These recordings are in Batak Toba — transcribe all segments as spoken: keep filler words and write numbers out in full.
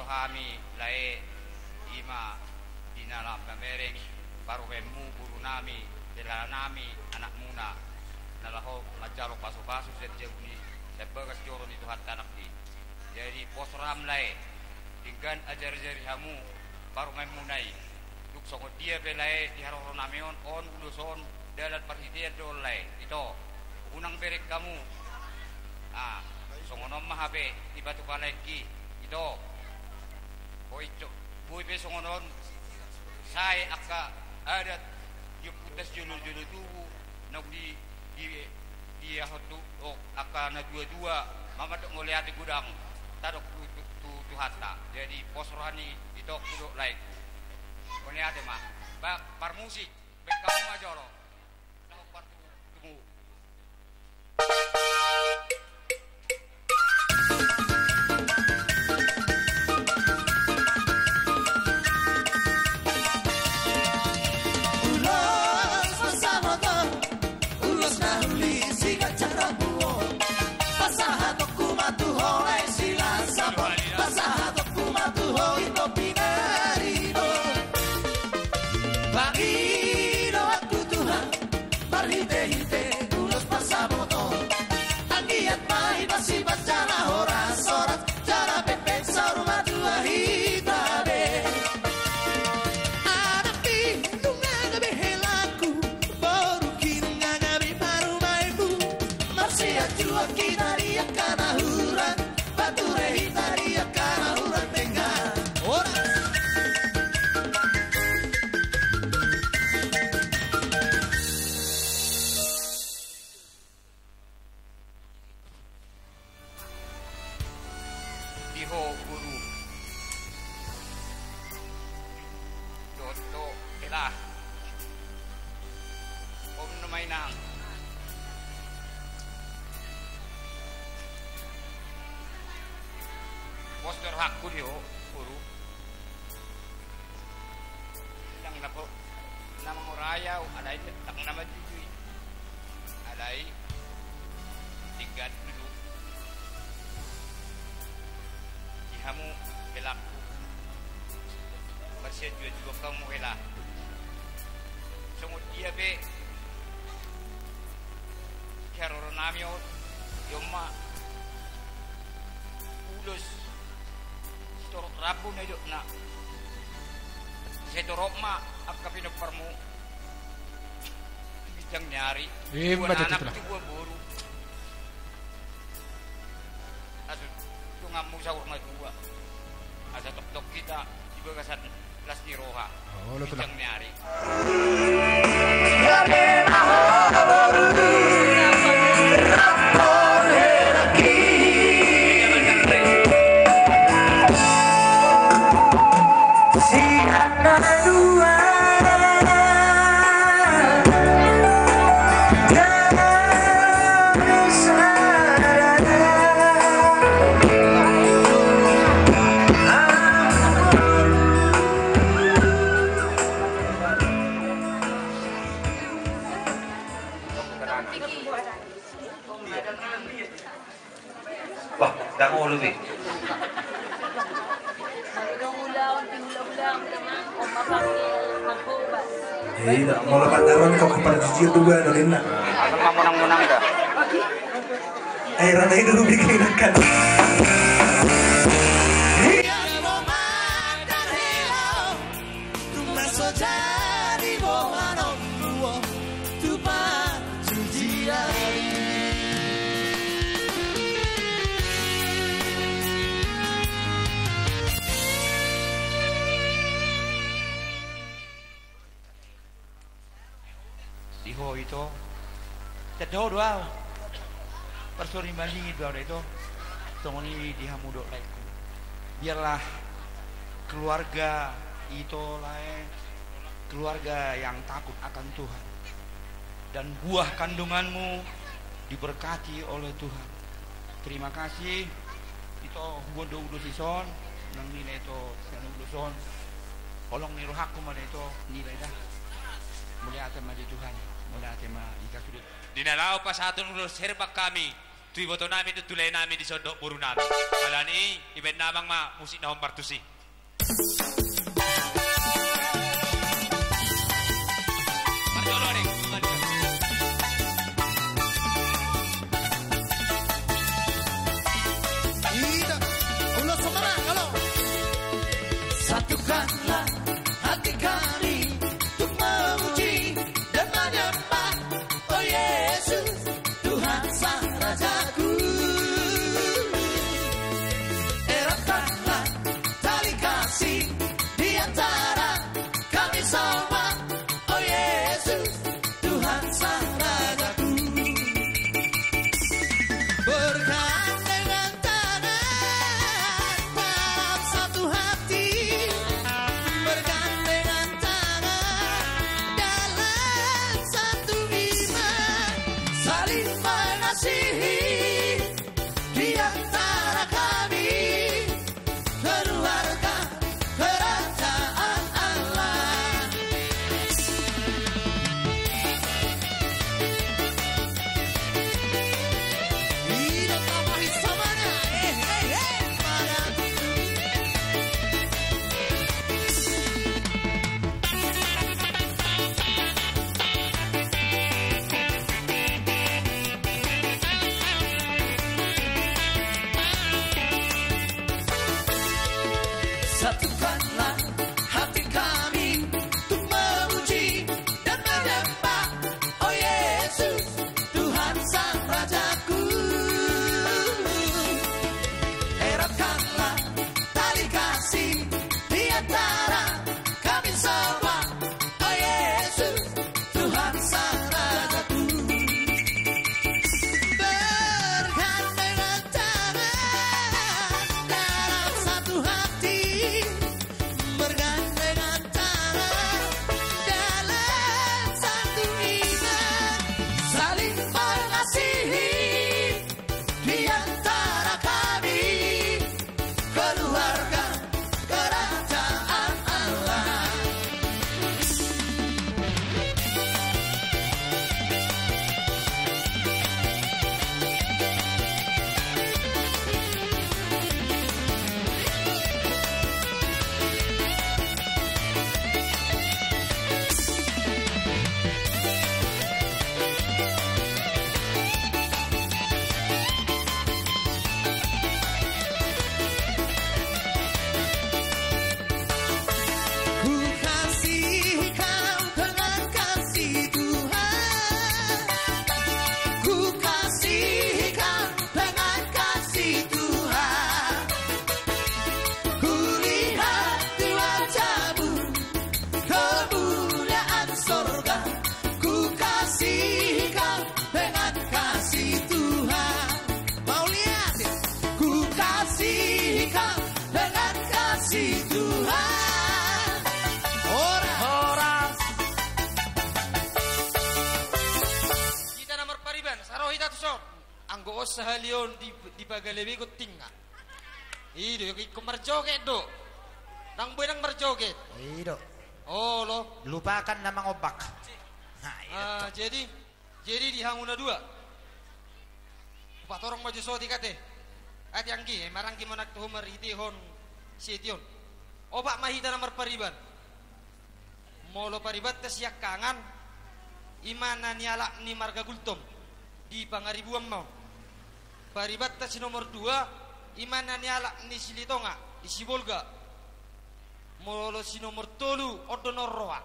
Hami lae, ima di na lam mamereng parumaenmu, boru nami, hela nami, anakmuna, na laho manjalo pasupasu sian jabu ni, sian bagas joro ni Tuhanta nangkin. Jadi pos roham lae, denggan ajarajari hamu parumaenmuna i. Dung songon dia pe lae di haroro nami on, on ulos on dalan parhitean do on lae, ito. Unang bereng hamu. Ah, songon on ma hape dipatupa laengki, ito. Boi jo, boi pe songon on sae angka adat di ompunta sijolojolo tubu, naung di, di, di aha tu, oh, angka natuatua, ma mandok mauliate godang tadok tu, tu, tu Tuhanta. Jadi pos roha ni itongku dohot laengku. Mauliate ma. Ba, parmusik, bereng hamu ma jolo. Laho partubu. Ulos pasahaton, ulos na uli siganjang rambu on. Pasahatonku ma tu ho lae Silasabon, pasahatonku ma tu ho ito pinaribot. Pangidoanku Tuhan, marhitehite ulos pasahaton on, anggiat ma hibasiban jala horas-horas, jala pengpeng saur matua hita be. Anakki nunga gabe helaku, boruki nunga gabe parumaenmu, marsianjuan hita di angka na hurang, pature hita di angka na hurang denggan. Horas. Di ho boru. Dohot do hela. Om nama inang. Pos do rohangku di ho boru. Ndang na po, na mangorai au, alai ndang na manjujui. Alai denggan dulu. Di hamu helangku. Marsianjuanjuan hamu hela. Songon dia pe di haroro nami on, i on ma ulos sitorop rambu na nidokna. Sai torop ma angka pinomparmu di ginjang ni ari. Ima tutu, anak, tubuan boru. Asa donganmu saur matua. Asa tongtong hita di bagasan las ni roha. Olo, tulang. Ginjang ni ari. Wah, ndang olo be. Eh, ida, molo pandaron kau kepala jijir juga ada lena. Apa monang-monang dah? Eh, rata itu bikin kan. Tung na so jadi boanon tuo tu panjujian. Di ho ito. Tanda ho do au. Parsori maningin do au da ito. Songon i di hamu dohot laengku. Biarlah keluarga ito lae, keluarga yang takut akan Tuhan. Dan buah kandunganmu diberkati oleh Tuhan. Terima kasih. Ito, huboan do ulos dison, nang nilai ito sian ulos on. Holong ni rohangku ma da ito, nilai da. Mauliate ma di Tuhan, mauliate ma di hasuhuton. Di na laho pasahathon ulos herbang hami Tu iboto nami, tu, tu lae nami di son dohot boru nami. Alani i, ibaen damang ma musik na hombar tusi. Marjolo, Dek. Ida, ulos semarang, halo. Satukanlah hati kami untuk memuji dan menyembah, oh Yesus, Tuhan Sang Rajaku. Eratkanlah tali kasih di antara kami semua, oh Yesus, Tuhan Sang Rajaku. Bergandengan tangan dalam satu hati, bergandengan tangan dalam satu iman, saling mengasihi di antara kami, keluarga kerajaan Allah. Hidup Tuhan Yesus, semuanya. Eh, eh, eh. Satukanlah hati kami untuk memuji dan menyembah, oh Yesus, Tuhan Sang Rajaku. Eratkanlah tali kasih di antara kami semua, oh Yesus, Tuhan Sang Rajaku. Bergandengan tangan dalam satu hati, bergandengan tangan dalam satu iman, saling mengasihi di antara kami, keluarga kerajaan Allah. Ku kasihi Kau dengan kasih Tuhan. Ku kasihi Kau dengan kasih Tuhan. Ku lihat di wajah-Mu kemuliaan sorga. Ku kasihi Kau dengan kasih Tuhan. Mau lihat? Ku kasihi Kau dengan kasih Tuhan. Horas. Horas. Hita na marpariban, sai ro hita tu son. Anggo on sahali on di, dipagalebehon tingkos. I do, ingkon marjoget do. Ndang boi ndang marjoget. I do. Olo. Lupakan na mangombak. Nah, i do. Ah, jadi, jadi di hamu na dua. Hupatorang ma jo sotik ate. Ate anggi, eh, maranggi ma nang tu ho marhitehon siti on. Opat ma hita na marpariban. Molo paribanta siangkangan, i ma na nialap ni marga Gultom di Pangaribuan ma on. Paribanta si nomor dua, i ma na nialap ni Silitonga di Sibolga. Molo si nomor tolu, on do na on roa.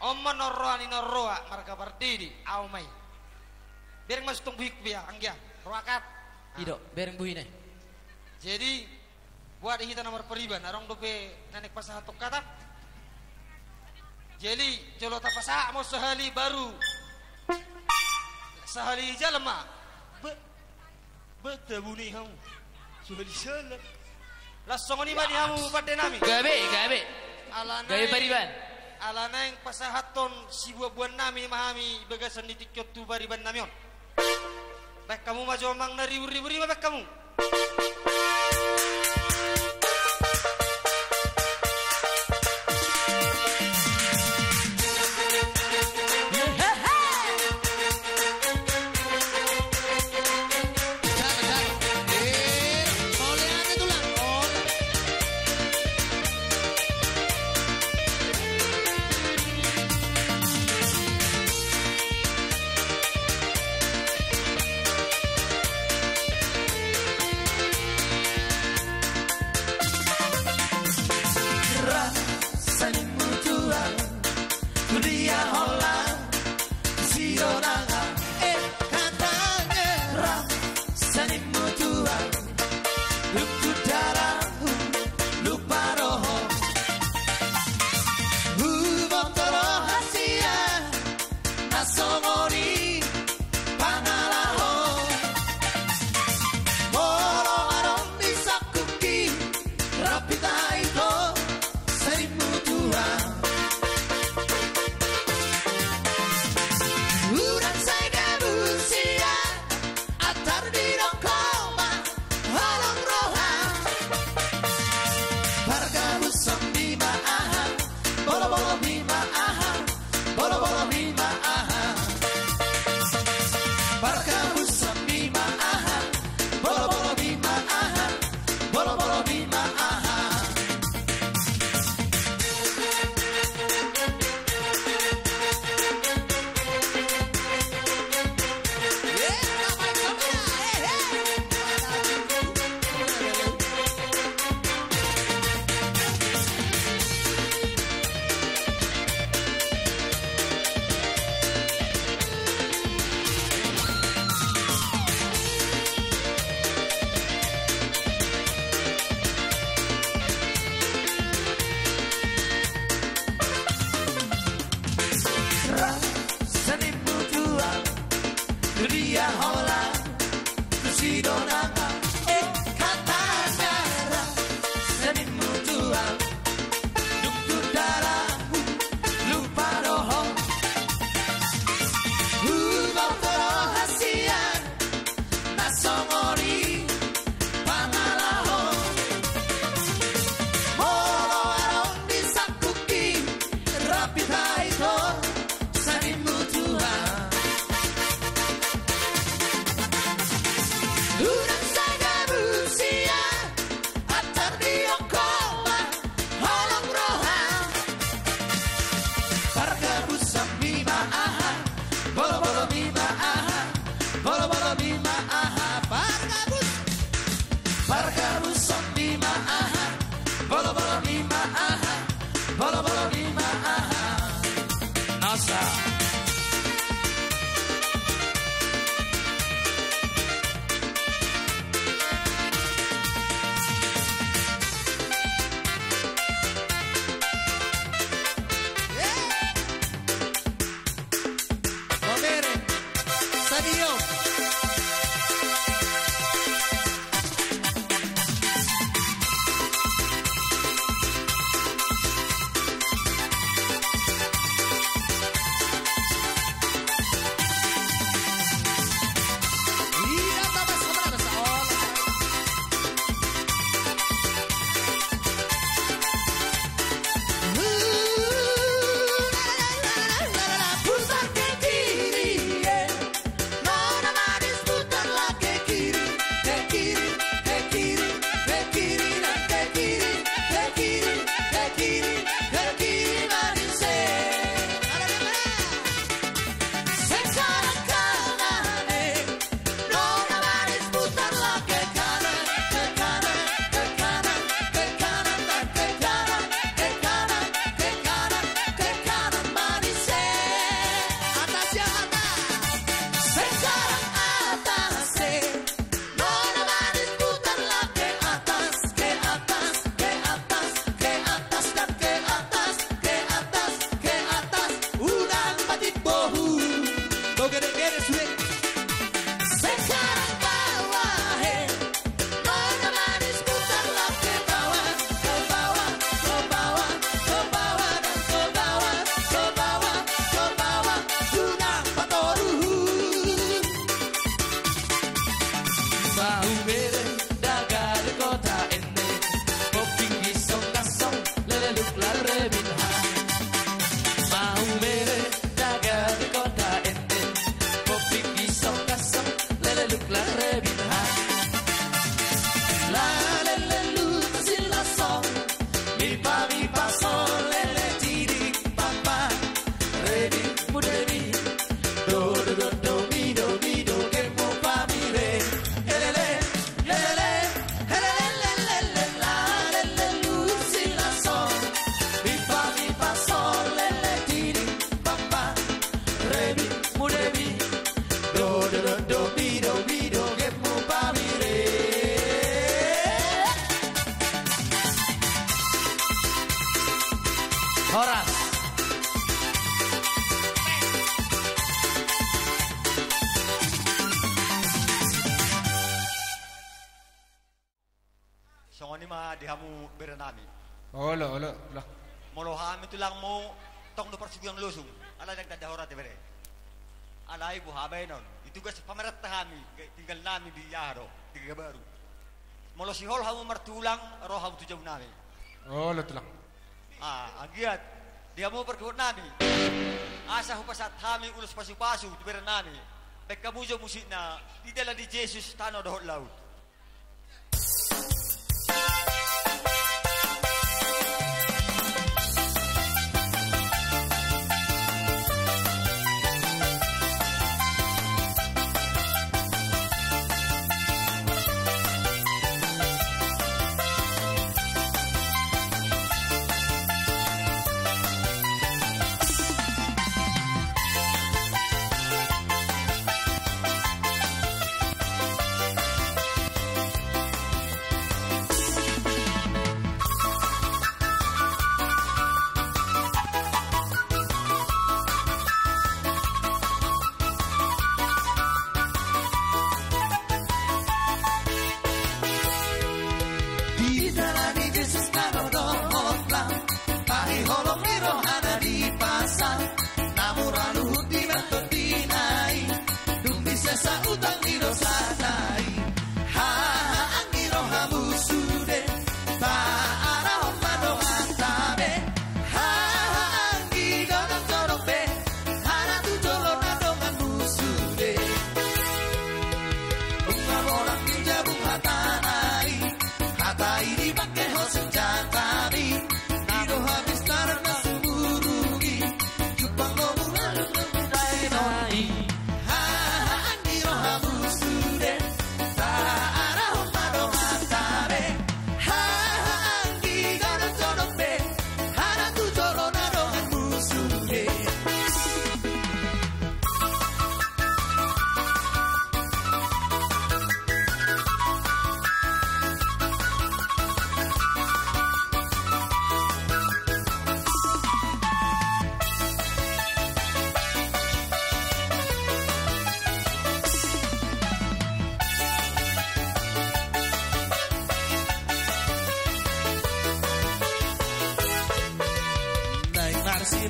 On ma na on roa ni na on roa, marga Pardede, au ma i. Bereng ma sintong buhingku be, anggia, roa kat. I do, bereng buhina i. Jadi, buat di hita na marpariban, adong dope na naeng pasahathon hata. Jadi, jolo tapasahat ma on sahali baru. Sahali jala ma. Be, be, tabuni hamu. Sahali jala. Laos songon i ma di hamu pande nami. Gabe, gabe. Ala naeng, gabe pariban. Ala naeng pasahathon sibuatbuat nami ma hami bagasan ni tingki on tu pariban nami on. Baen hamu ma jo amang na ribur-ribur i ma, baen hamu. Aha, bolobolo ni ma aha, bolobolo ni ma aha. Nasa. Sadio. Ke atas, ke atas, ke atas, ke atas, ke atas, unang patik bohu. Bau gede-gede sude. Sekarang bawah, he. Nona manis putarlah ke bawah, ke bawah, ke bawah, ke bawah, dan ke bawah, ke bawah, ke bawah, unang patoruhu. Mau bere dagar kota ende, poping isong kasong, lele luk lare binha. Mau bere dagar kota ende, poping isong kasong, lele luk lare binha. Lale lele luk silasong, mipa mipa so lele tidi papa. Rebi, mudebi, do do do do, mi do mi do, gemu pamire. Elele, elele, elele, lele, lele, la, lele, lu, si, la, so. Mi, fa, mi, fa, so, lele, ti, di, pa, pa. Rebi, mudebi, do do do do, mi do mi do, gemu pamire. Horas. Songon i ma di hamu berenami. Olo, olo, olo. Molo hami tulangmu tong do parsiguang losung, alai ndang tanda horas ate bere. Alai boha baenon, i tugas pamerenta hami, tinggal nami di aha do, di Gabaru. Molo sihol hamu martulang, ro hamu tu jabu nami. Olo tulang. Ah, anggiat di hamu parguhut nami, asa hupasahat hami ulos pasu-pasu tu berenami. Baen hamu jo musikna, Di Dalan ni Jesus Tano Dohot Laut.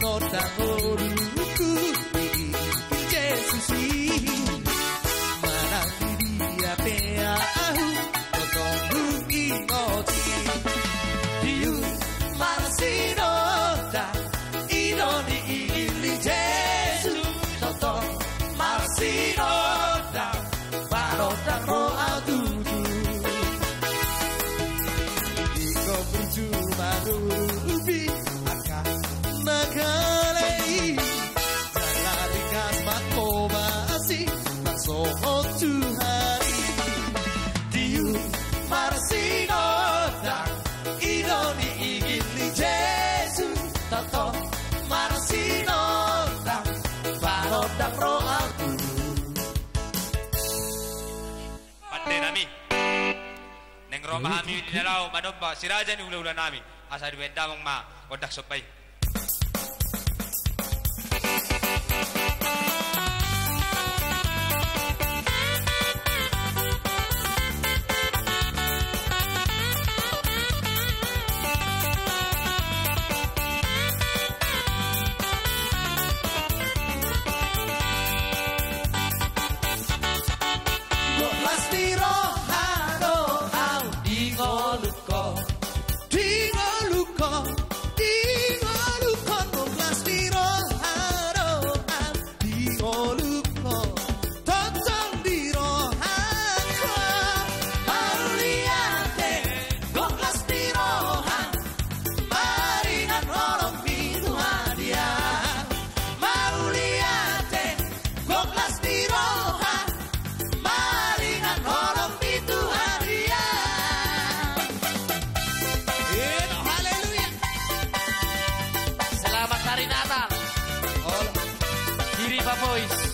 Tongtong do huingot Jesus i. Manang di dia pe ahu, tongtong do huingot i. Diu marsinondang, i do ni ingin ni Jesus. Tongtong marsinondang, manondang roha tutu. Ingkon burju manurupi angka na gale i. Jala ringgas manghobasi, langsung tu hami. Diu marsinondang, i do ni ingin ni Jesus. Tongtong marsinondang, manondang roha tutu. Pande nami. Naeng ro ma hami di na laho manomba si raja ni hulahula nami. Asa dibahen damang ma gondang somba i. Gok las ni roha do au di ngolungkon, di ngolungkon, di ngolungkon. Gok las ni roha do au di ngolungkon, tongtong di rohangkon. Mauliate, gok las ni roha, maringan holong ni Tuhan ia. Mauliate, gok las ni roha, maringan holong ni Tuhan ia. Haleluya. Selamat hari Natal. Hola. Giriba Boys.